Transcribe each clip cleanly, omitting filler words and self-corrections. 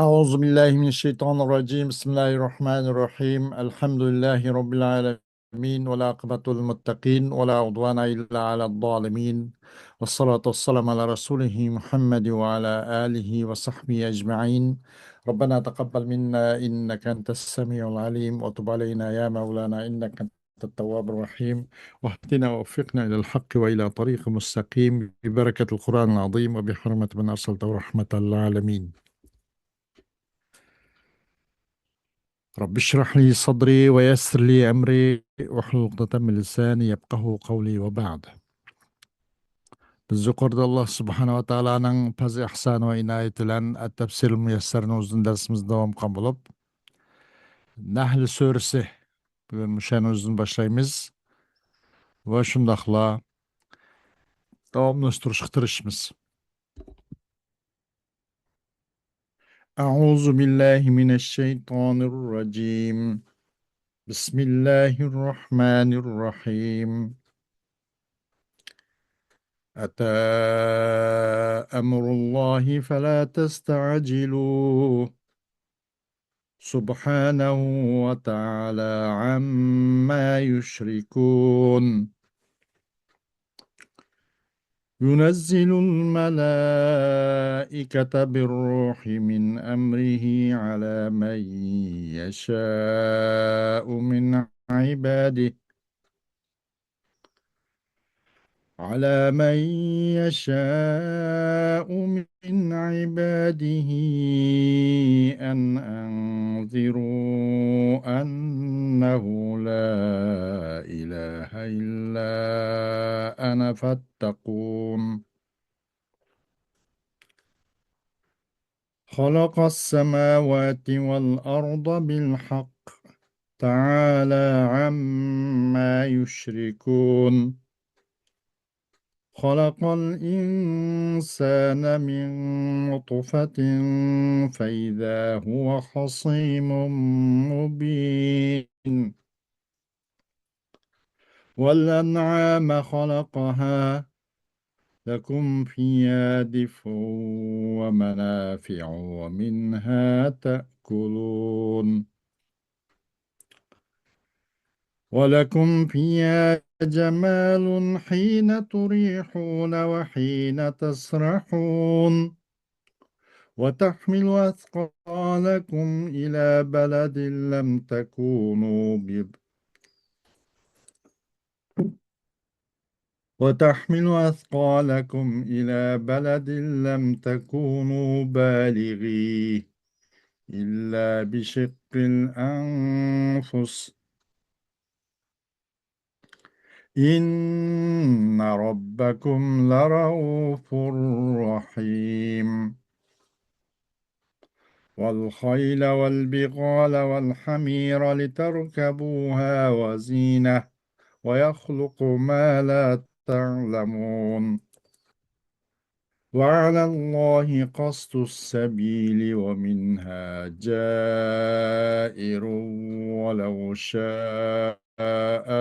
أعوذ بالله من الشيطان الرجيم. بسم الله الرحمن الرحيم. الحمد لله رب العالمين، والعاقبة للمتقين، ولا عدوان إلا على الظالمين، والصلاة والسلام على رسوله محمد وعلى آله وصحبه أجمعين. ربنا تقبل منا إنك أنت السميع العليم، وتب علينا يا مولانا إنك أنت التواب الرحيم، واهدنا ووفقنا إلى الحق وإلى طريق مستقيم ببركة القرآن العظيم وبحرمة من أرسلته رحمة للعالمين. رب اشرح لي صدري ويسر لي أمري واحلل عقدة من لساني يفقهوا قولي. وبعد. Bersyukur Allah Subhanahu wa taala nang pas ihsan wa inayati bilan at-tafsir muyassar uzun dersimiz devam kılıp Nahl suresi bugün müşen uzun başlayımız ve şundakla davamlaştırışık tırışımız. Euzu billahi mineşşeytanirracim. Bismillahirrahmanirrahim. أتى أمر الله فلا تستعجلوه سبحانه وتعالى عما يشركون. ينزل الملائكة بالروح من أمره على من يشاء من عباده من عباده أن أنذروا أنه لا إله إلا أنا فاتقون. خلق السماوات والأرض بالحق تعالى عما يشركون. خلق الإنسان من نطفة فإذا هو خصيم مبين. والأنعام خلقها لكم فيها دفء ومنافع ومنها تأكلون. ولكم فيها جمال حين تريحون وحين تسرحون. وتحمل أثقالكم إلى بلد لم تكونوا وتحمل أثقالكم إلى بلد لم تكونوا بالغيه إلا بشق الأنفس إن ربكم لرؤوف رحيم. والخيل والبغال والحمير لتركبوها وزينة ويخلق ما لا تعلمون. وعلى الله قصد السبيل ومنها جائر ولو شاء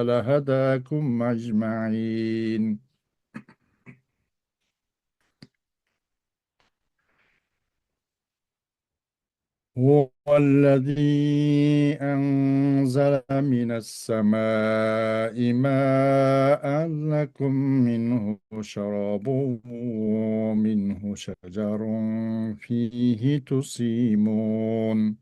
لهداكم أجمعين. هو الذي أنزل من السماء ماء لكم منه شراب ومنه شجر فيه تسيمون.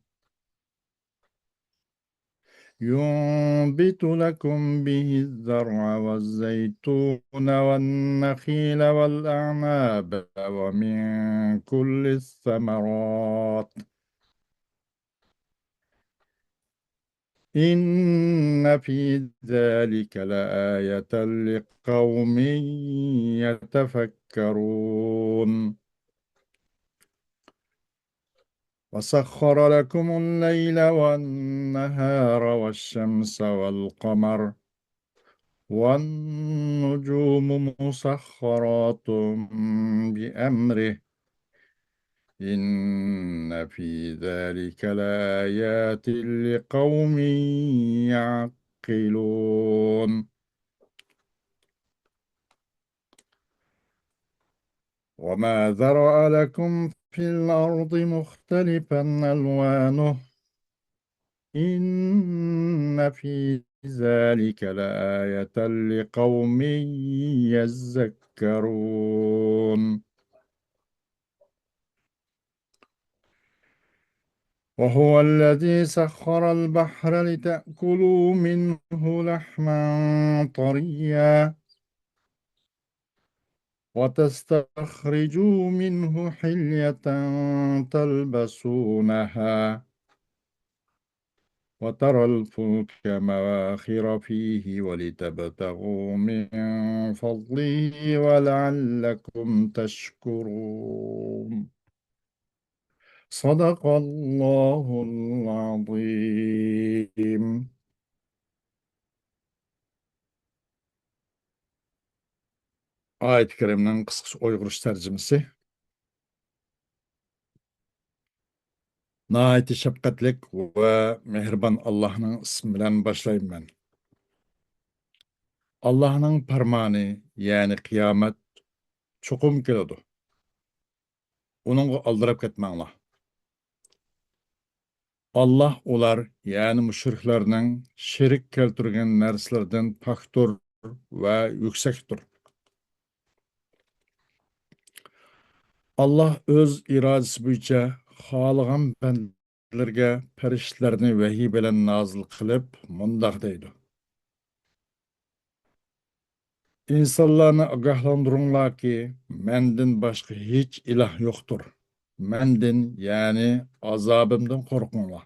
ينبت لكم به الزرع والزيتون والنخيل والأعناب ومن كل الثمرات إن في ذلك لآية لقوم يتفكرون. وسخر لكم الليل والنهار والشمس والقمر والنجوم مسخرات بأمره إن في ذلك لآيات لقوم يعقلون. وما ذرأ لكم في الأرض مختلفا ألوانه إن في ذلك لآية لقوم يذكرون وهو الذي سخر البحر لتأكلوا منه لحما طريا وتستخرجوا منه حلية تلبسونها وترى الفلك مواخر فيه ولتبتغوا من فضله ولعلكم تشكرون صدق الله العظيم. Ayet-i Kerime'nin kısa Uygur tercümesi. Nəhayət şəfqətlik və mehriban Allah'ın ismiyle başlayayım ben. Allah'ın parmağını yani kıyamet çokum keledi. Onunla aldırıp ketmеңlar. Allah ular yani müşriklerinin şerik keltirgen narsalardan paktur ve yüksektir. Allah öz iradesi boyunca xalagan bendelerge periştlerini vahiy bilen nazil kılıp mundaq deydi. İnsanlarını agahlandırınlar ki menden başka hiç ilah yoktur. Menden yani azabımdan korkunlar.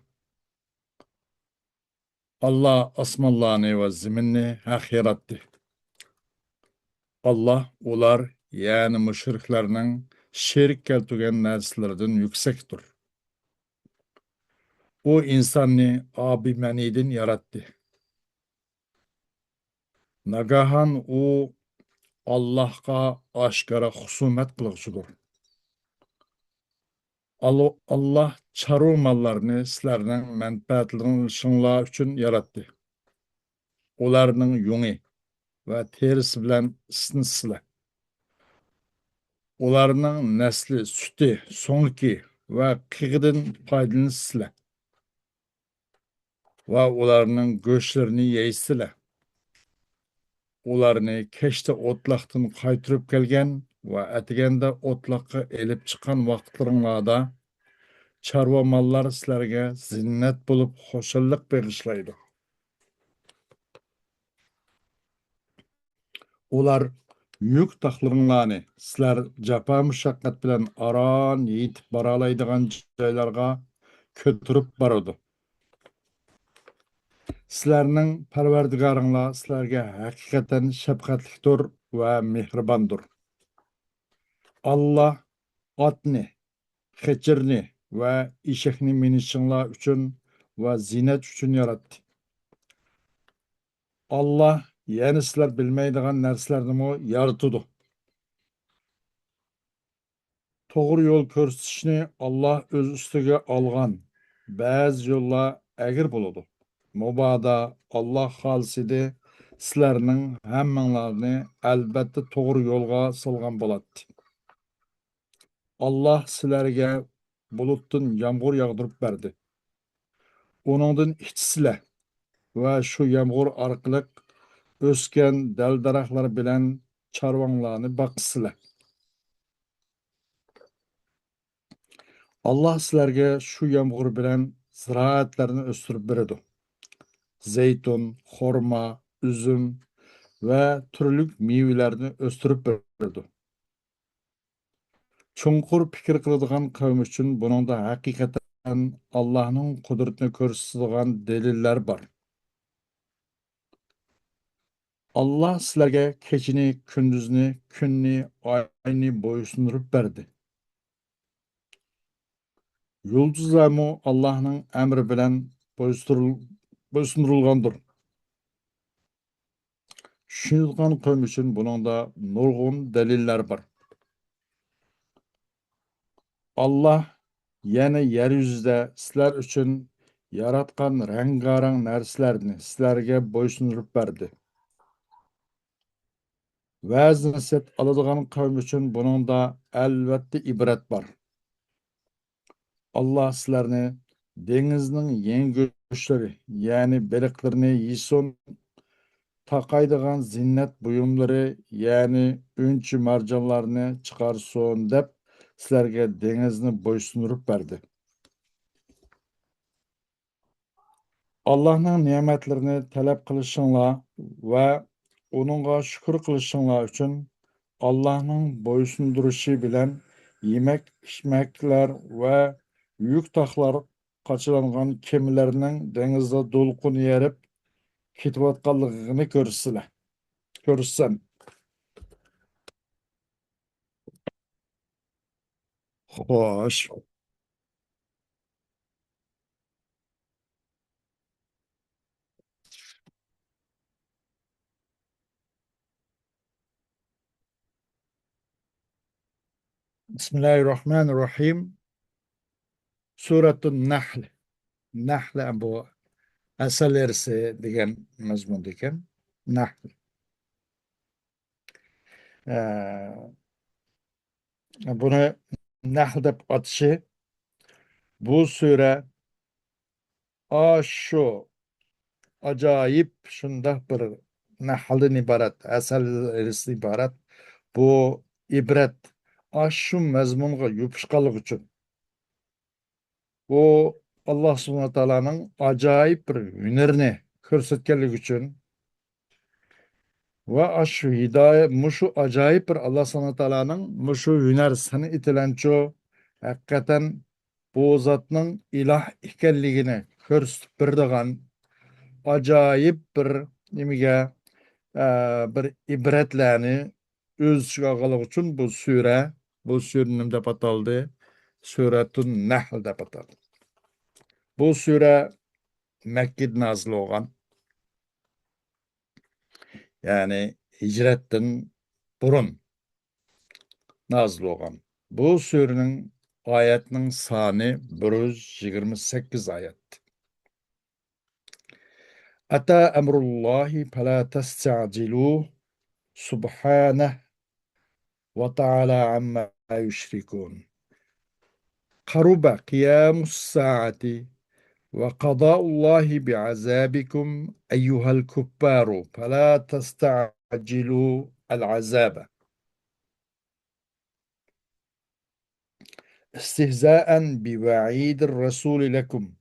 Allah asmanlarını ve ziminni hak yarattı. Allah ular yani müşriklerinin şerik keltirgen narsalardan yüksektir. O insanı abi meniden yarattı. Nagahan o Allah'a aşkara husumet kılıqçıdır. Allah çarı mallarını sizlerden menfaatlerini şunlar için yarattı. Onların yunu ve terisi bilen ısınsızlar. Onların nesli, sütü, sonki ve kıgıdın faydalanısızlar. Ve onların göçlerini yeysizler. Onlarını keşte otlaqdan qaytırıp kelgen ve etigende otlaqqa elip çıkan vaqtlarında çarva mallar sizlerge zinnet bulup hoşallık bağışlaydı. Ular yük taxlarını sizler capa müşaqqat bilen aran yetip baralaydigan joylarga kötürüp baradı. Sizlerning parvardigarыңlar sizlerge hakikaten şefkatlikdir ve mehribandır. Allah atni, keçirni ve eşekni minişinlar üçün ve zinet üçün yarattı. Allah yani sizler bilmeydiğin narsalarni yaratıdı. Toğru yol ko'rsatishni Allah öz üstüge algan. Bazı yollar egir buludu. Mubada Allah xalsidi sizlerning hammanglarni albatta to'g'ri yo'lga solgan bo'ladi. Allah sizlarga bulutdan yağmur yağdırıp berdi. Onundan içsizlar ve şu yağmur arqılıq ösken dal daraxtlar bilen çarvanlarni baqsizlar. Allah sizlarga şu yağmur bilen ziraatlarni östürüp beredi. Zeytun, xorma, üzüm ve türlük meyvelerini östürüp beredi. Çonqur fikir qiladigan qavm uchun buningda haqiqatan Allohning qudratini ko'rsatadigan dalillar bor. Allah sizlarga kechini, kunduzni, kunni, oyni bo'ysundirib berdi. Yulduzlarmu Allohning amri bilan bo'ysundirilgandir. Tushunadigan qavm uchun buningda nurg'un dalillar bor. Allah yana yer yuzida sizlar uchun yaratgan rangarang narsalarni sizlarga bo'ysundirib berdi. Va'z nasihat aladigan qavm uchun bunun da albatta ibrat bor. Allah sizlarni dengizning yengillishlari, ya'ni baliqlarni yesin taqaydigan zinnat buyumlari, ya'ni unchi marjonlarni chiqarsin deb sizlarga dengizni bo'ysundirib berdi. Allah'ın nimetlerini talep kılışınla ve onunla şükür kılışınla için Allah'ın boysunduruşı bilen yemek, içmekler ve yük taklar kaçırangan kemilerinin denizde dolkun yerip ketiyotganligini görürsen. Hoş. Bismillahirrahmanirrahim. Suratun Nahl. Nahl bu asal erisi degan mazmun ekan. Nahl. Ee, Bunu Nahl deb atışı bu sure şu acayip şunda bir Nahl'dan ibaret, eserlerisi ibaret. Bu ibret şu mezmunga yupuşkalık için. Bu Allah subhanahu wa ta'ala'nın acayip bir hünerini körsetkenlik için ve şu hidayet, muşu acayip bir Allah subhanahu wa ta'ala'nın muşu hüner seni itilenço hakikaten bu zatның ilah ekanligini ko'rsatib beradigan ajoyib bir nimaga bir ibratlarni o'z ichiga olganligi uchun bu sura nima deb ataldi? Suratun Nahl deb ataldi. Bu sura Makkada nozil bo'lgan, ya'ni hijratdan burun nozil bo'lgan. Bu suraning oyatining soni 128 oyat. أتى أمر الله فلا تستعجلوه سبحانه وتعالى عما يشركون قرب قيام الساعة وقضاء الله بعذابكم أيها الكفار فلا تستعجلوا العذاب استهزاء بوعيد الرسول لكم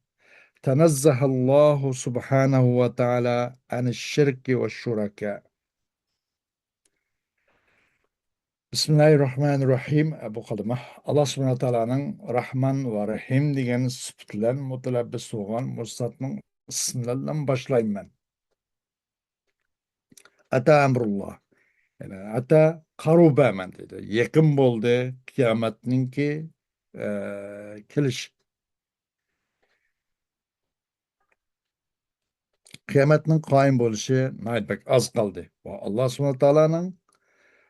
تنزه الله سبحانه وتعالى عن الشرك والشركاء. Bismillahirrahmanirrahim. Bu kadımı Allah subhanahu teala'nın Rahman ve Rahim degan sıfatlar mutalabbis olgan Mustatның ismlaridan başlayayım ben. Ata emrullah. Yani ata karuba men dedi. Yakın oldu kıyametninki keliş. Kıyametnin kaim boluşu naytbek az kaldı. Ve Allah subhanahu teala'nın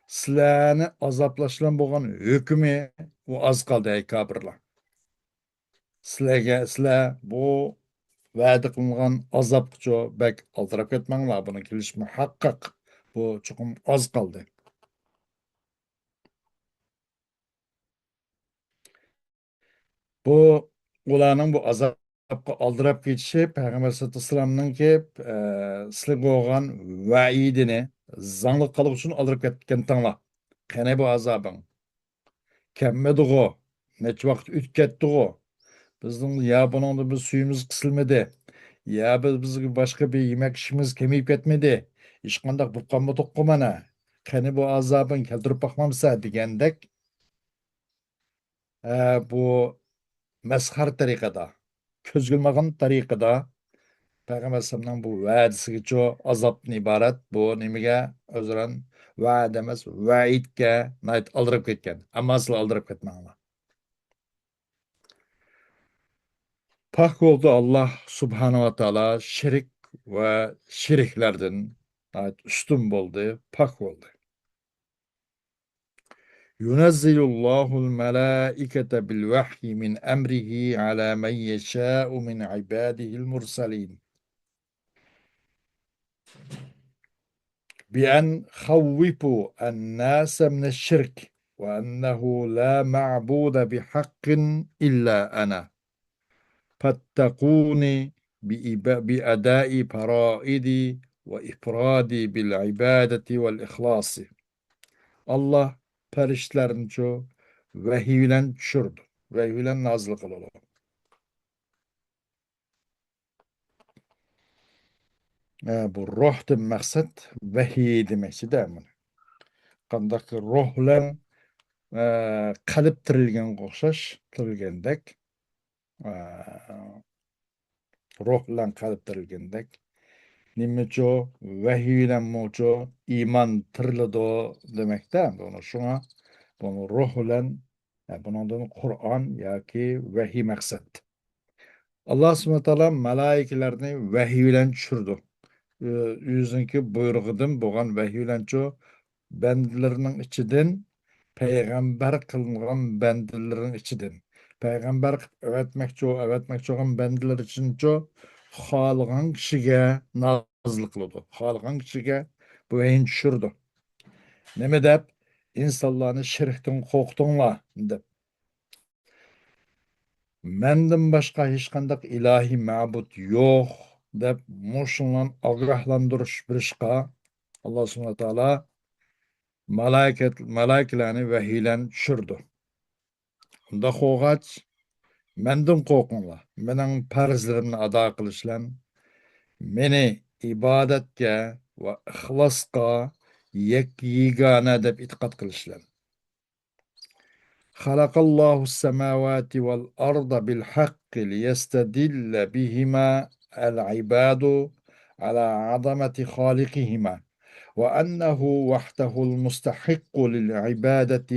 sizlarni azaplaşılan bo'lgan hukmi u az qoldi ey kofirlar. Sizlar bu va'da qilingan azobga bak aldirab ketmanglar, buni kelish muhaqqaq. Bu chuqum oz qoldi. Bu ularning bu azobga aldirab ketishi payg'ambar sallallohu alayhi vasallamninki sizlarga bo'lgan vaidini zangli qilish uchun aldirab ketgan tanglar. Qani bu azobing? Kelmedi-g'o. Necha vaqt o'tib ketdi-g'o. Bizning ya buningda biz suyimiz qisilmadi. Ya bizga boshqa bir yemak ishimiz kamayib ketmadi. Hech qanday bo'lib qolmadik mana. Qani bu azobing keltirib boqmamsa degandek bu masxar tariqada, ko'zgilmagan tariqada Payg'ambar alayhisalomning bu va'dasigacha azobdan iborat. Bu nimaga o'ziran va'da emas, vaidga oldirib ketgan. Ammo sizlar oldirib ketmanglar. Pak oldu Allah subhanahu wa ta'ala şirik ve şiriklerden üstün oldu, pak oldu. Yunazzilullahu l-melâikete bil vahyi min emrihi ala men yeşâ'u min ibadihil mursalin. بأن خوفوا الناس من الشرك وأنه لا معبود بحق إلا أنا فاتقوني بأداء فرائضي وإفرادي بالعبادة والإخلاص. Allah periştlerini çoğu vahiy düşürdü. Vahiy nazıl kılalı. Bu ruhdan maksat vahiy demekçi değil mi? Kandak ruhlan kalıp tirilgen kokşaş, tirilgendek, e, ruhlan kalıp tirilgendek. Nimeço, vahiylen moço, iman tırlıdo demek değil mi? Onu şuna, bunu ruhlan, bunun Kur'an ya ki vahiy maksat. Allah subhanahu wa taala malaikelerini vahiy düşürdü. Yüzünki buyrugudun boğan vahiy ço bendilerinin içinden peygamber kılıngan bendilerin içinden. Peygamber öğretmekçi olan bendiler için ço halıgan kişiye nazlı kılıdı. Halıgan kişiye bu vahiy düşürdü. Neme dep? İnsanlarını şirkten korktunla dep. Menden başka hiç kandak ilahi mabut yok dep muşunlan agahlandırış birişka Allah subhanahu wa ta'ala malaikelerini vehiylen düşürdü. Onda qoğaç menden korkunla, menin farzlarımni ada qilishlan, meni ibadetke ve ihlasqa yegana deb itiqad qilishlan. خلق الله السماوات والأرض بالحق ليستدل بهما العباد على عظمة خالقهما وأنه وحده المستحق للعبادة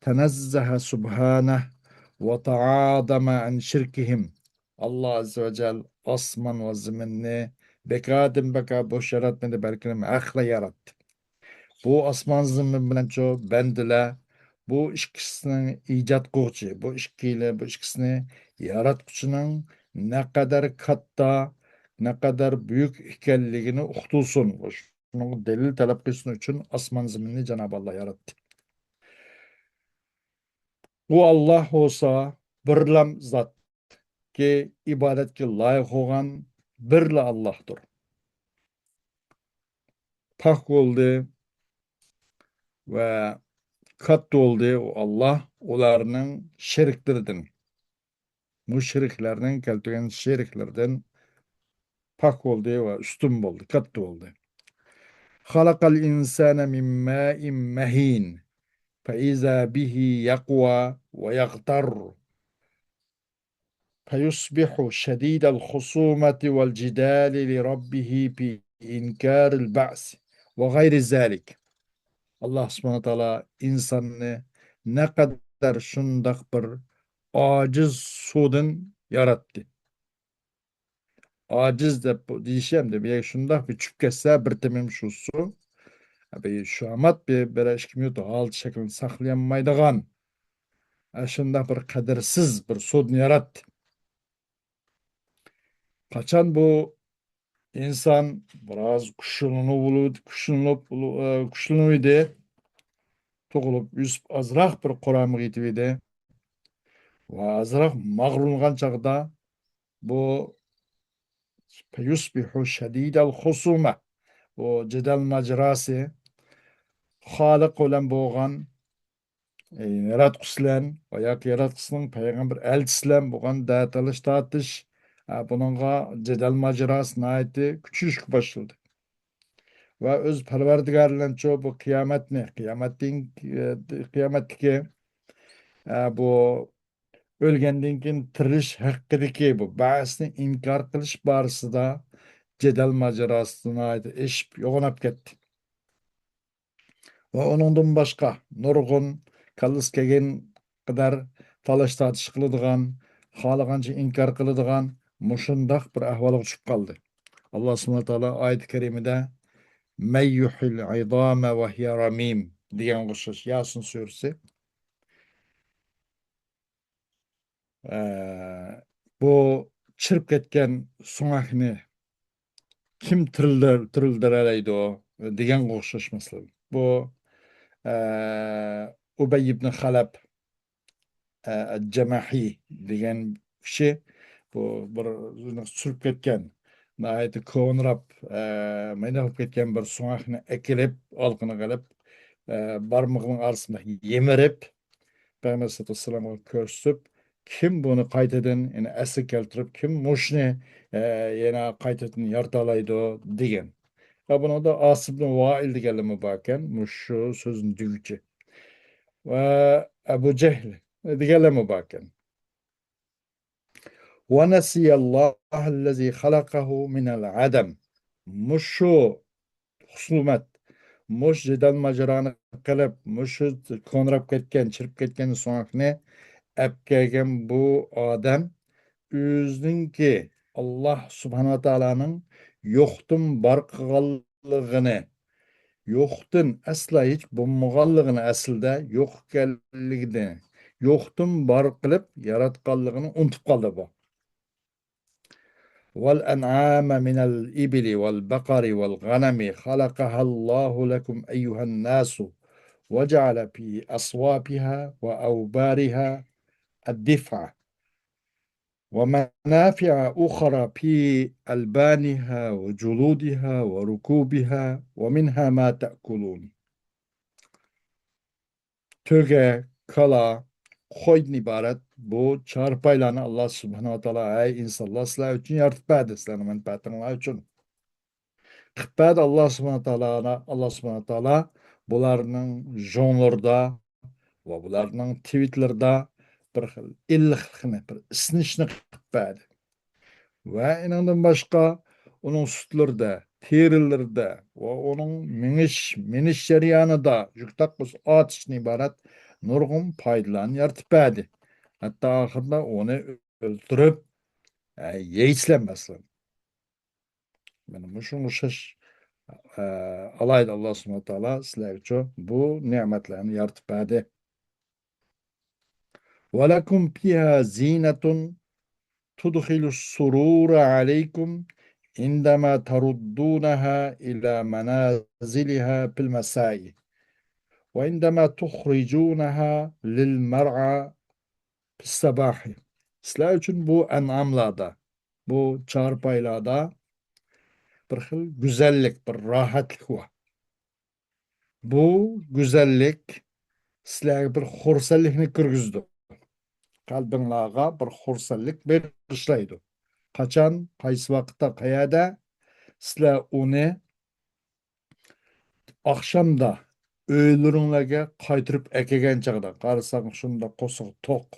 تنزه سبحانه وتعاظم عن شركهم. Allah Azze ve Celle asman ve zeminni bekadim beka boş yaratmadı belki ahla yarattı. Bu asman zemin bilen çoğu bendile bu ikisini icat kılgıcı, bu ikisini yaratkuçunun ne kadar katta, ne kadar büyük ikenligini uqtulsun. Şunun delil talep kılsın için asman zeminni Cenab-ı Allah yarattı. Bu Allah olsa birlam zat ki ibadetke layık olan birle Allah'tır. Pak oldu ve kat oldu o Allah onların şeriklerden, müşriklerden keltigen şeriklerden pak oldu ve üstün oldu, kat oldu. Halakal insane min ma'in mehin fe iza bihi yakwa ve yaktar فيصبح شديد الخصومة والجدال لربه بإنكار البعث وغير ذلك. Allah subhanahu teala insanı ne kadar şundak bir aciz sudun yarattı. Aciz de diyeceğim de bir şundak bir çüp kesse bir temim şu su. Abi şu amat bir eşkim yutu alt şeklini saklayamaydıgan. Şundak bir kadersiz bir sudun yarattı. Kaçan bu İnsan biraz kuşlanıydı, toğulup yüzüp azırak bir kuramı gitiydi ve azırak mağrulgan çağda bu yusbihu şedidel husuma bu cedel macerası Halık olan boğan yaratqısılan ve yaratqısının peygamber elçisilen boğan dağıtılış tartış bununla cedel macerası naiti küçük başladı. Ve öz Parvardigarlan çoğu bu kıyametki bu ölgendinkin tiriş hakkıdaki bu bahsini inkar kılış barısı da cedel macerasına ait iş yoğunap gitti. Ve onundan başka nurgun kalız kegen kadar talaş tartış kılıdığan, halıganca inkar kılıdığan muşundak bir ahvala uçup kaldı. Allah subhanahu teala ayet-i kerimede Men yuhil idame ve hiye ramim diyen kuşaş Yasin suresi. Bu çırp ketken sumakni kim tırıldır araydı o? deganga o'xshash masala. Bu Ubay ibn Halab Cemahi degan kishi bu bir surib ketgan nihoyatda ko'nrab mayda bo'lib ketgan bir suvoqni akilib olqini qilib barmog'ining orasida yemirib payg'ambar sallallohu alayhi vasallamga ko'rsatib kim buni qaytadan yana asli keltirib kim mushni yana qaytadan yarata oladi degan va bunida Asib ibn Vail deganlar bor ekan shu so'zni deguvchi va Abu Jahl deganlar bor ekan ونسي الله الذي خلقه من العدم mushu husumat mush jidal majrani qilib mushu ko'nrab ketgan chirib ketgan so'ngni kelgan bu odam o'ziningki alloh subhanava taoloning yo'qdan bor qilganligini yo'qdan aslo hech bo'lmaganligini aslida yo'q ekanligini yo'qdan bor qilib yaratganligini unutib qoldi bu والأنعام من الإبل والبقر والغنم خلقها الله لكم أيها الناس وجعل في أصوابها وأوبارها الدفع ومنافع أخرى في ألبانها وجلودها وركوبها ومنها ما تأكلون Töge, kala, koydan ibaret bu çarpaylarını Allah subhanahu wa ta'ala ey insanlar sizler için yaratıp verdi sizlerin menfaatiniz için. Kıpbet Allah subhanahu wa ta'ala bularının jonlarda ve bularının tweetlerda bir xil illiqlikni, bir isinishni kıpbet. Ve inandan başka onun sütlerinde, terilerinde ve onun miniş jarayonida yuktak biz atışını ibaret nurgun paydalarını yaratıp verdi. Hatta ahırda onu öldürüp yeğislenmesin. Benim şu muşaş alaydı Allah subhanahu teala sizler için bu nimetlerini yaratıp verdi. وَلَكُمْ فِيهَا زِينَةٌ تُدْخِلُ السُّرُورَ عَلَيْكُمْ عندما تردونها إلى منازلها في المساء وعندما تخرجونها للمرعى في الصباح. Sizler için bu en'amlarda, bu çarpaylarda bir xil güzellik, bir rahatlık var. Bu güzellik sizlerge bir xursandlikni kirgizdi. Kalbinglarga bir xursandlik berishlaydi. Qachon, qaysi vaqtda, qayerda sizlar uni oqshomda o'ylaringlarga qaytirib kelgan chog'da qarasang shunda qo'siq to'q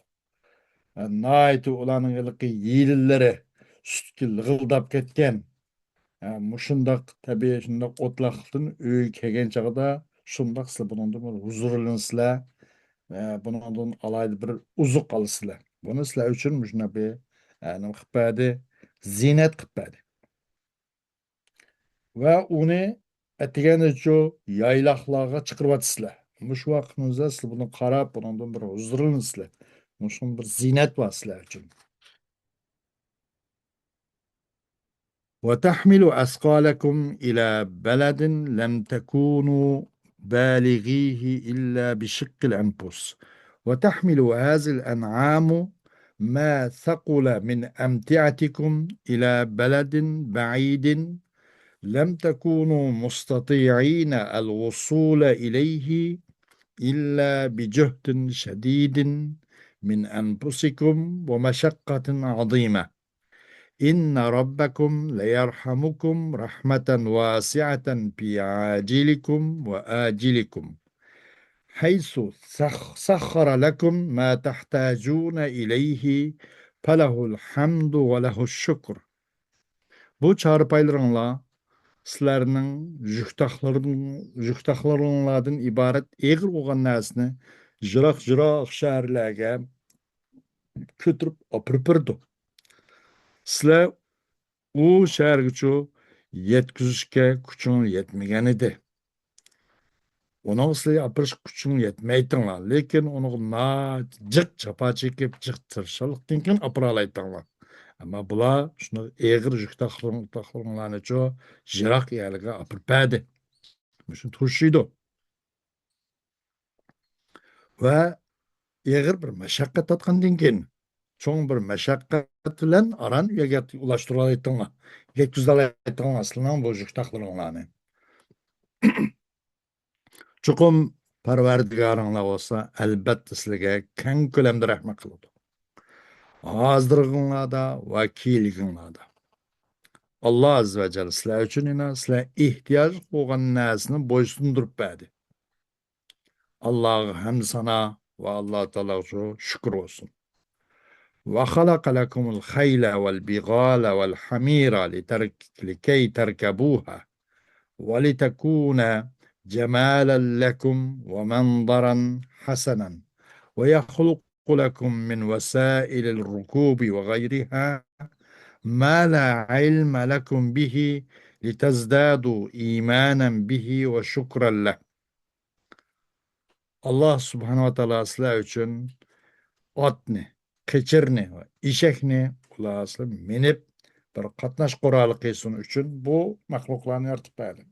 nihoyatda ularning yilillari sutga lig'ildab ketgan shundoq tabiiy shundoq o'tloqdan uy kelgan chog'da shundoq sizlar bundan bir huzurlansizlar bundan alayda bir uzuq olasizlar buni sizlar uchun shunaqa bir nima qilib berdi ziynat qilib berdi va uni atganicha yayloqlarga chiqaryapsizlar shu vaqtingizda sizlar buni qarab bundan bir huzurlansizlar shu bir ziynat bor sizlar uchun وتحمل أثقالكم إلى بلد لم تكونوا بالغيه إلا بشق الأنفس وتحمل هذه الأنعام ما ثقل من أمتعتكم إلى بلد بعيد لم تكونوا مستطيعين الوصول إليه إلا بجهد شديد من أنفسكم ومشقة عظيمة إن ربكم ليرحمكم رحمة واسعة في عاجلكم وآجلكم حيث سخر لكم ما تحتاجون إليه فله الحمد وله الشكر. Bu çarpaylarınla sizlerinin juhtaqlarından ibaret eğir olan narsini jiroq şehirlerge kötürüp apırpırdı. Sizler u shahargacha yetkazishga kuching yetmagan edi. Uni sizlarga apirish kuching yetmaytinglar, lekin uni jiq chapa chekib, jiq tirishlikdan keyin apira olaytinglar. Ammo bular shuni eg'ir yuk taqlinglarnicha jiroq yerga apirib berdi. Şunu turşuydu. Va ig'ir bir mashaqqat tatgandan keyin cho'ng bir mashaqqat bilan aran uyaga ulashtirib olayotdinglar. Yetkazib olayotdinglar sizlarning bu juhtaqlaringlarni. Chuqum parvardigoringlar bo'lsa, albatta sizlarga keng ko'lamda rahmat qiladi. Hozirginglarda va keyingilarda. Allah azza va jalla sizlar uchun sizlar ehtiyoj bo'lgan narsani bo'ysundirib berdi. Allohga hamd sana va Alloh taologa shukr bo'lsin. وخلق لكم الخيل والبغال والحمير لكي تركبوها ولتكون جمالا لكم ومنظرا حسنا ويخلق لكم من وسائل الركوب وغيرها ما لا علم لكم به لتزدادوا إيمانا به وشكرا له. الله سبحانه وتعالى sizlar uchun otni, keçirni va eshakni ular minib bir qatnash quroli qilsin uchun bu maxluqlarni yaratib berdi.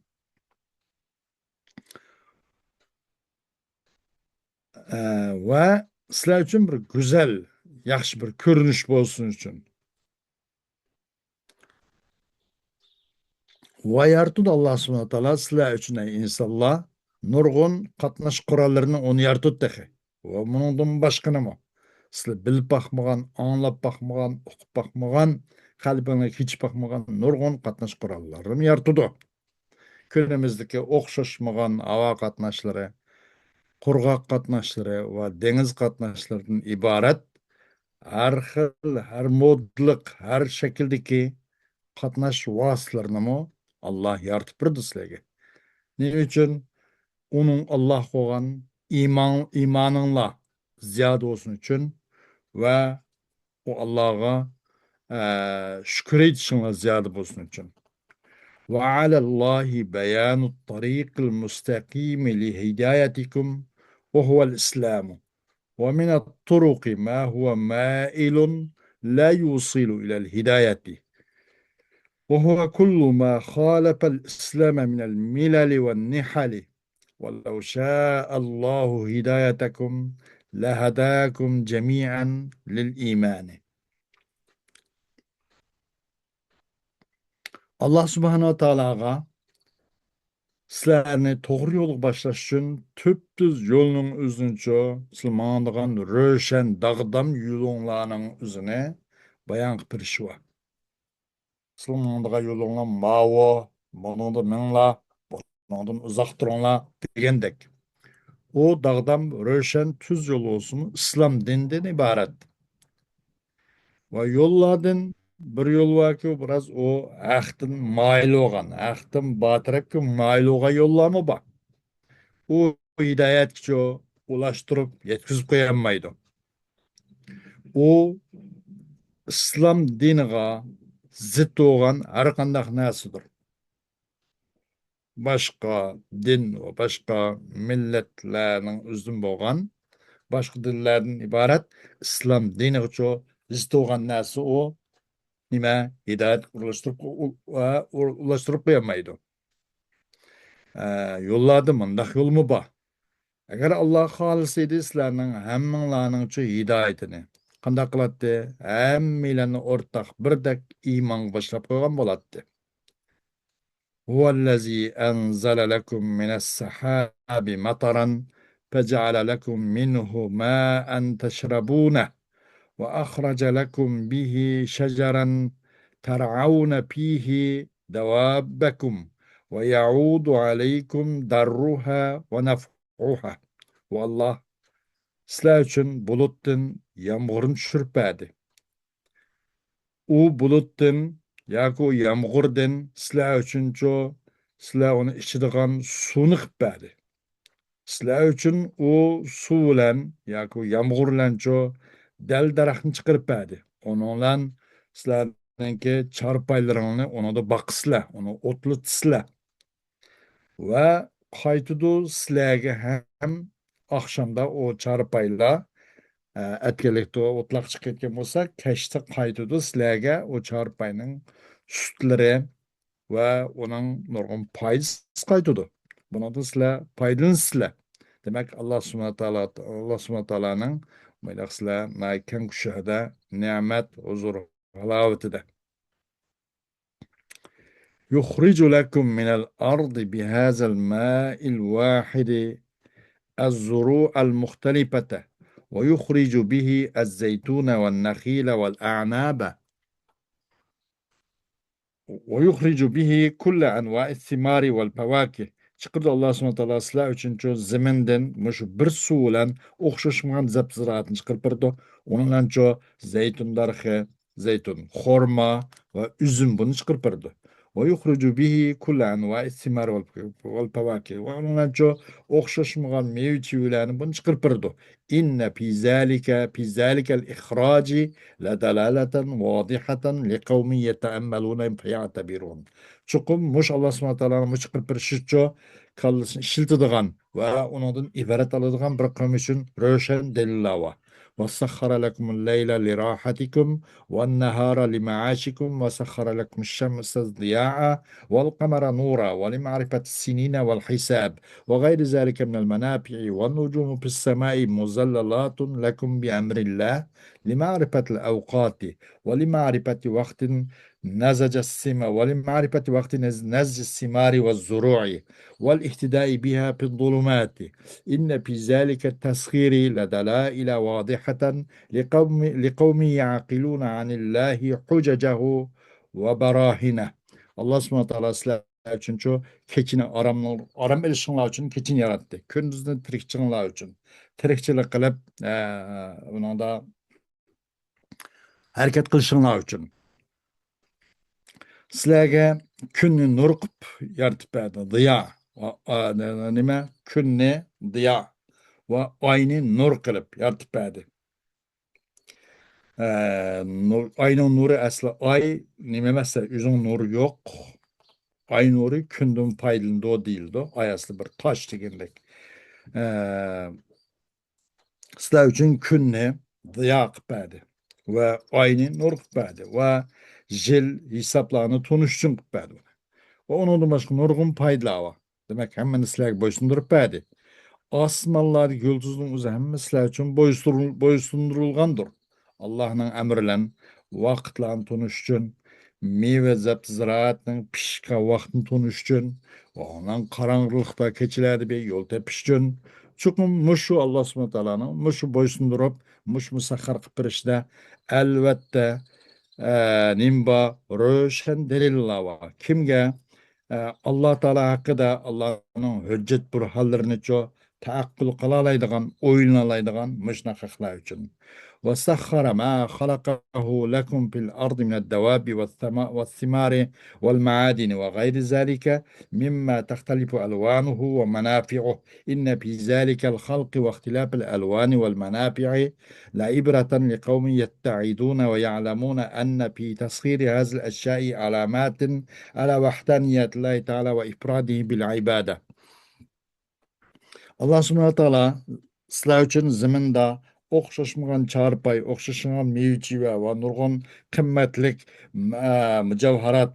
Va sizlar uchun bir go'zal, yaxshi bir ko'rinish bo'lsin uchun. Va yaratdi Alloh subhanahu va taolo sizlar uchun insonlar nurg'un qatnash qurollarini uni yaratdi. Va bundan boshqa nima? Sizlar bilib baxmagan, anglab baxmagan, o'qib baxmagan, qalbingizga hech baxmagan nurg'un qatnash qurollarini yaratdi. Günümüzdeki o'xshashmagan havo qatnashlari, qurg'oq qatnashlari va dengiz qatnashlaridan iborat har xil, har modliq, har shakldagi qatnash vositalarini Alloh yaratib berdi sizlarga. Nima uchun? Uning Alloh qo'ygan iymoninglar ziyoda bo'lsin uchun va o Allohga shukr etishinglar ziyoda bo'lsin uchun. وعلى الله بيان الطريق المستقيم لهدايتكم وهو الإسلام ومن الطرق ما هو مائل لا يوصل إلى الهداية وهو كل ما خالف الإسلام من الملل والنحل ولو شاء الله هدايتكم لهداكم جميعا للإيمان. Allah subhanahu ta'alaga sizlarni to'g'ri yo'lga boshlash uchun tüptüz yo'lning o'zincha sizlarga ro'shan dag'dam yo'linglarning o'zini bayon qilib berishyapti. Sizlarga yo'linglar mavo, buningda minglar, buningdan uzoq turinglar degandek. O dag'dam ro'shan tuz yo'l bo'lsin, islom dinidan iborat. Va yo'llardan bir yo'l varki biraz o aqdin mayil olgan, aqdin batırıp mayil olgan yo'llarmi bor. O hidoyatga ulashtirib yetkazib qo'yolmaydi. O islom diniga zid bo'lgan har qanday narsadir. Boshqa din va boshqa millatlarning o'zidan bo'lgan boshqa dinlardan iborat islom diniga zid bo'lgan narsa o nima hidoyat ulashtirib qo'yolmaydi. Yo'llarda mundaq yo'lmi bor? Agar Alloh xohlasa edi sizlarning hammanglarning hidoyatini qanday qiladi? Hammanglarni o'rtaq birdek iymon boshlab qo'ygan bo'ladi. Huvallazi anzala lakum minas sahabi mataran faja'ala lakum minhu ma'an tashrabuna وأخرج لكم به شجرا ترعون فيه دوابكم ويعود عليكم ضرها ونفعها. والله sizlar uchun bulutdan yomg'irni tushirib berdi. U bulutdan yoki u yomg'irdan sizlar uchunchu sizlar uni ichadigan suvni qilib berdi. Sizlar uchun u suv bilan yoki yomg'ir bilanchu dal daraxtni chiqarib berdi. Onunla sizlarninki charpaylaringni onida boqisizlar, uni o'tlatsizlar. Va qaytidi sizlarga ham oqshomda o charpaylar atgalikda o'tloq chiqib ketgan bo'lsa, kechda qaytidi sizlarga o charpayning sutlari va uning nurg'un foydasi qaytidi. Buna da sizler paydansızlar. Demek Allah subhanahu teala'nın böyle sizler maiken kuşağıda nimet, huzur, halaveti. يخرج لكم من الأرض بهذا الماء الواحد الزروع المختلفة ويخرج به الزيتون والنخيل والأعناب ويخرج به كل أنواع الثمار والفواكه. Çıkırdı Allah subhanahu teala sizler üçün ço zeminden muşu bir su bilen okşaşmagan zap ziraatını çıkarıpırdı. Onunla ço zeytun darxı, zeytun, xorma ve üzüm bunu çıkarıpırdı. Ve yukhrucu bihi kulle enva'i thimar vel fevakih. Ve onunla ço okşaşmagan meyve çivilerini bunu çıkarıpırdı. İnne fi zalikel ihraci لدلالة واضحة لقوم يتأملون فيعتبرون. Çukum muş Allah subhanahu teala'nın mıçıkır bir şişço kallısın işiltidigan ve onundan ibaret alıdigan bir kavim için röşen delillava. وَسَخَّرَ لَكُمُ اللَّيْلَ لِرَاحَتِكُمْ وَالنَّهَارَ لِمَعَاشِكُمْ وَسَخَّرَ لَكُمُ الشَّمْسَ ضِيَاءً وَالْقَمَرَ نُورًا ولمعرفة السنين والحساب وغير ذلك من المنافع والنجوم في السماء مزللات لكم بأمر الله لمعرفة الأوقات ولمعرفة وقت نزج السماء ولمعرفة وقت نزج الثمار والزروع والاهتداء بها في الظلمات إن في ذلك التسخير لدلائل واضحة لقوم يعقلون عن الله حججه وبراهنه. Allah subhanahu teala sizler için şu keçini aram edişinler için keçini yarattı. Kündüzünü tirikçinler için. Tirikçilik kılıp bunun da hareket kılışınlar için. Sizlerge künni nur qıp yaratып berdi. Diya. Nime? Künni diya. Ve ayni nur kılıp yaratып berdi. Ayının nuru aslı ay nime mesela üzün nuru yok. Ay nuru kündün paydılında o değildi. Ay aslı bir taş degendek. Sizler için künni diya qıp berdi. Ve ayni nur qıp berdi. Ve jil hesaplarını tunuşçun qıp berdi. Ve onun başka nurgun paylağı. Demek hemen sizler boysundurup berdi. Asmanlar, yıldızın uzı hemmesler için boysundurulgandır. Allah'ın emrilen vaqtlan tunuşçun, meyve zept ziraatın pişka vaqtın tunuşçun, ve onun karanlıkta keçilerdi bir yol tepişçun. Çünkü muşu Allah subhanahu teala'nın muşu boysundurup, muş musakhar kıpırışda elbette nimba röşen deliller var. Kimge? Allah Teala hakkında Allah'ın hüccet burhanlarını çok taakkul kılalaydıgan, oynalaydıgan müşnakıklar için. وسخر ما خلقه لكم في الأرض من الدواب والثمار والمعادن وغير ذلك مما تختلف ألوانه ومنافعه إن في ذلك الخلق واختلاف الألوان والمنافع لعبرة لقوم يتعدون ويعلمون أن في تسخير هذه الأشياء علامات على وحدانية الله تعالى وإفراده بالعبادة. Allah subhanahu teala sizler için ziminde okşaşmagan çarpay, okşaşmagan meyvecive ve nurgun kıymetlik mücevherat,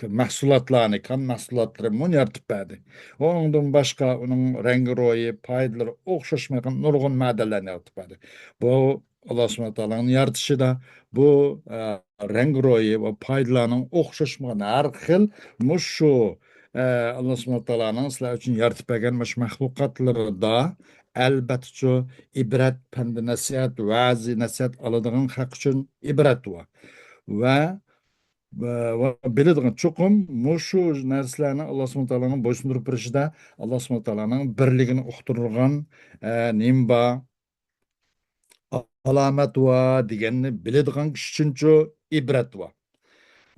mahsulatlarını, kan mahsulatları bunu yaratıp verdi. Ondan başka onun rengi royu, paydaları okşaşmagan nurgun maddelerini yaratıp verdi. Bu Allah subhanahu teala'nın yaratışı da bu rengi royu ve paydalarının okşaşmagan her xil muşu Allah subhanahu teala'nın sizler için yaratıp vermiş mahlukatları da elbette şu ibret, pende nasihat, vaazı nasihat alıdığın hak için ibret var. Ve bildiğin çokum muşu nerslerini Allah subhanahu teala'nın boysundurup birişide Allah subhanahu teala'nın birliğini uqturulgan nimba alamet var degenini bildiğin kişi için şu ibret var.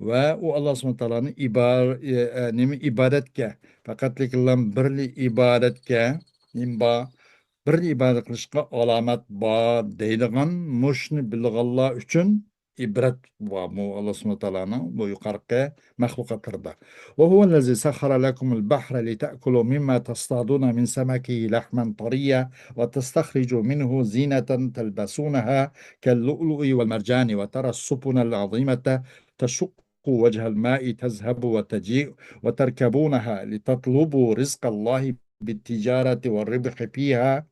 Ve o Allah subhanahu teala'nın ibadetke fakat likilen birli ibadetke nimba bir ibadet kılışqa alamet ba deydigan muşni bilganlar üçün ibret va mu Allah subhanahu teala'nın bu yukarıki mahlukatlarda. Ve huvellezî sahhara lekumul bahra lita'kulu mimma tastaduna min semakihi lahman tariya ve testahricu minhu zineten telbasunaha kellu'lu'i vel mercani ve tera supunel azimete teşukku وجه الماء تذهب وتجيء وتركبونها لتطلبوا رزق الله بالتجارة والربح فيها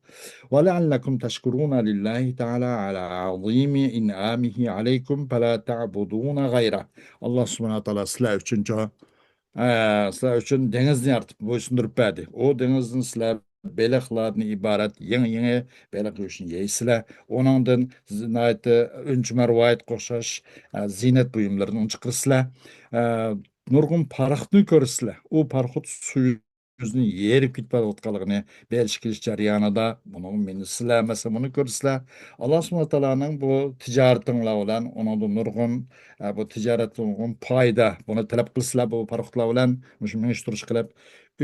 ولعلكم تشكرون لله تعالى على عظيم إنعامه عليكم فلا تعبدون غيره. Allah subhanahu wa ta'ala sizlar uchun sizlar uchun dengizni yaratib bo'ysundirib berdi. O dengizni sizlar beliqlardan iborat yangi beliq go'shtini yeysizlar. Onundan zinayeti önçümer vayet qo'shash ziynat buyumlarini chiqarsizlar. Nurg'un parixni ko'rsizlar. U parxut suyu yüzünü yerip gitmeyotganligini belki kilish jarayonida bunu meni sizlar bunu ko'rsizlar. Alloh subhanahu taoloning bu tijoratinglar bilan uningda nurg'un bu tijorat nurg'un foyda buni talab qilsizlar bu farqlar bilan shu mingishtirish qilib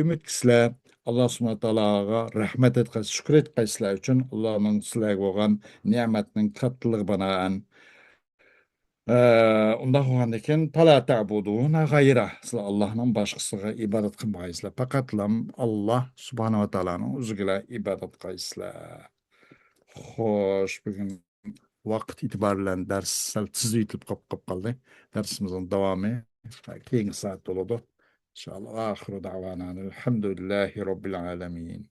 umid qilsizlar. Alloh subhanahu taologa rahmat etqaysiz, shukr etqaysizlar uchun Allohning sizlarga bo'lgan ne'matining kattaligi banoan unda bo'lgandan pala ta'buduna g'ayra sizlar Allohning boshqasiga ibodat qilmaysizlar, faqatlam Alloh subhanahu va taoloning o'ziga ibodat qilsizlar. Xo'sh, bugun vaqt itibori bilan dars sal tezlaytilib qolib qoldi. Darsimizning davomi keyingi soat bo'ladi. Inshaalloh. Oxiru da'vana alhamdulillahi robbil alamin.